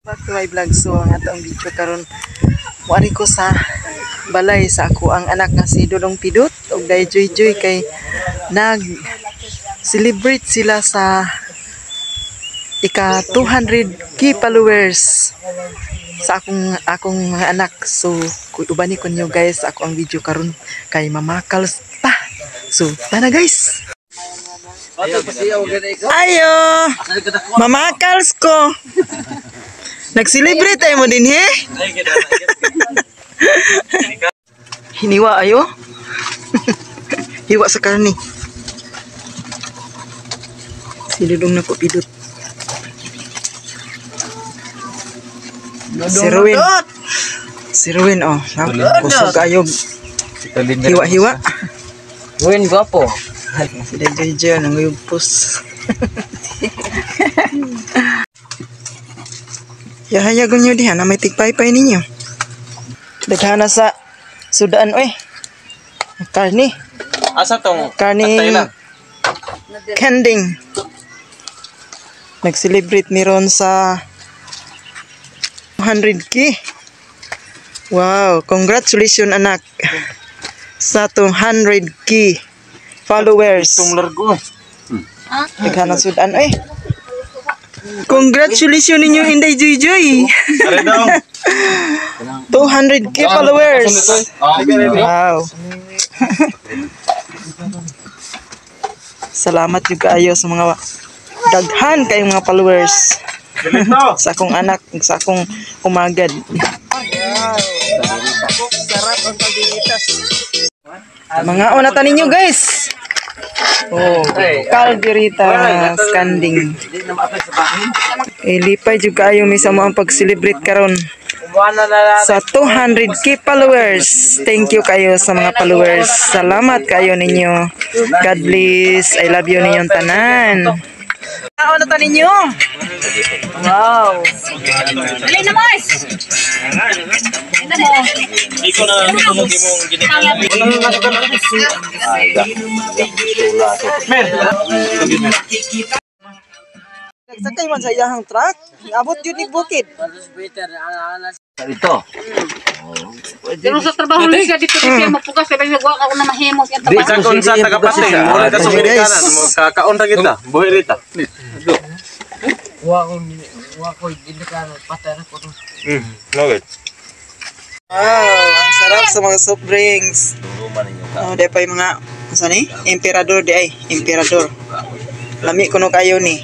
Back to my vlog. So ang atong video karon, muari ko sa balay sa ako ang anak nga si Dudong Pidot ug Day Joy Joy kay nag celebrate sila sa ika 200K followers sa akong akong mga anak. So ubani ko niyo guys ako ang video karon kay mamakal ta. So tana guys. Ayo. Mamakals ko. Nag-celebrate ay mo din he? Hiniwa ayo. Hiwa sa karni. Si Dudong na po pidot. Si Ruin. Si Ruin oh. Kusog ayo. Hiwa-hiwa. Ruin gwapo. Si Joy nanguyugpos. Yahayagon nyo diha na may tigpaypay ninyo. Daghana sa sudaan oy. Karni. Asa tong Karni kending. Nag-celebrate ni Ron sa 200K. Wow, congratulations anak. Sa 200K followers. Tong largo. Daghana sudan oy. Congratulations ninyo Inday Joy Joy. 200K followers. Wow. Salamat jud kaayo sa mga daghan kayong mga followers. Sa akong anak, sa akong umagad. Wow. Sarap ang kalderitas. Mga una ta ninyo guys. Oh, kalderitas kanding. Eh, lipay jud kaayo mi sa mo ang pag-celebrate karon sa 200K followers. Thank you kayo sa mga followers. Salamat kayo ninyo. God bless. I love you ninyong tanan. Ano ta ninyo? Wow. Dali na mo. Hindi ko na natunog imong ginikanan. Nagsakay man sa iyahang truck. Abot yun ni bukid. Ito. Pero sa trabaho ni siya dito siya mapugas kay nagwa ako na mahimo sa trabaho. Bisan kung sa tagapating, mura ka sa Amerikanan, mo kakaon ra kita, buhi rita. Wow, ang sarap sa mga soft drinks. Oh, di pa yung mga, ano ni? Emperador di ay, emperador. Lami kuno kayo ni.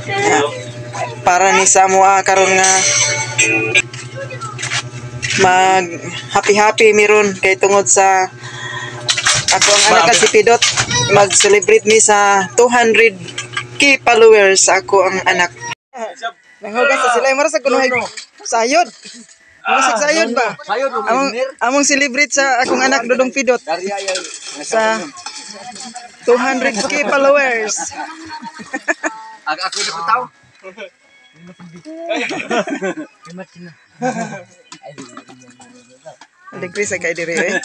Ya. Para ni sa mua karon nga mag happy happy meron kay tungod sa ako ang anak si Pidot mag-celebrate mi sa 200K followers ako ang anak. Nanghugas sa sila mura sa kunuhay sayod. Mura sa sayod ba? Among among celebrate sa akong anak Dudong Pidot sa 200K followers. Ako na tao. Alegre sa kay diri eh.